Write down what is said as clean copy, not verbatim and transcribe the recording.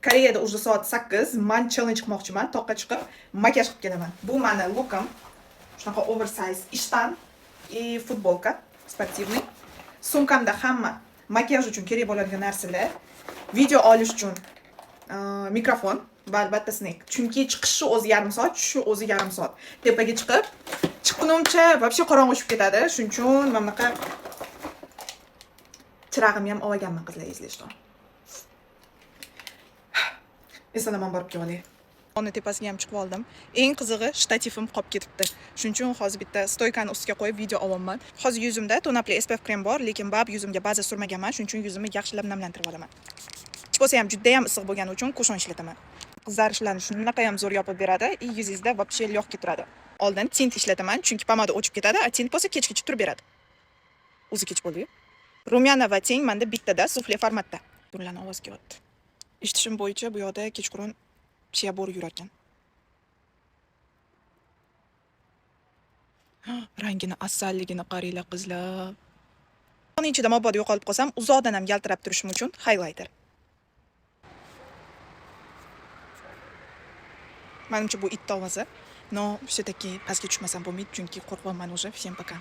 Koreyada уже soat 8. Man challenge qilmoqchiman. Toqqa chiqib, makiyaj qilib kelaman. Bu mani lookim. Shunaqa oversize ishtan и futbolka спортивный. Sumkamda hamma makiyaj uchun kerak bo'ladigan narsalar. Video olish uchun mikrofon va albatta сник. Chunki chiqishi o'zi yarim soat, tushishi o'zi yarim soat. Tepaga chiqib, chiqqunimcha вообще qorong'i tushib ketadi. Shuning uchun mana bunaqa chirog'imni ham olganman, qizlar, если что. Eson omon borib kelib olay. Uni tepasiga ham chiqib oldim. Eng qizig'i, shtativim qolib ketibdi. Shuning uchun hozir bitta стойка ni ustiga qo'yib video olyapman. Hozir yuzimda tonapli SPF krem bor, lekin bab yuzimga baza surmaganman. Shuning uchun yuzimni yaxshilab namlantirib olaman. Hech bo'lsa ham juda ham issiq bo'lgani uchun кушон ishlataman. Qizarishlarni shunaqa ham zo'r yopib beradi и yuzingizda вообще легкий turadi. Oldin tint ishlataman, chunki pomada o'chib ketadi, а tint bo'lsa kechgacha turib beradi. O'zi kech bo'ldi-yu. Румяна va тень menda bittada суфле formatda. Bularni ovoz kelyapti. Eshitishim bo'yicha, bu yoqda kechqurun chiya bo'ri yurar ekan. Rangini, asalligini qaranglar, qizlar. Uning ichida mabodo yo'qolib qolsam, uzoqdan ham yaltirab turishim uchun highlighter. Manimcha, bu itni ovozi. Но все-таки pastga tushmasam bo'lmaydi, chunki qo'rqyapman уже. Всем пока.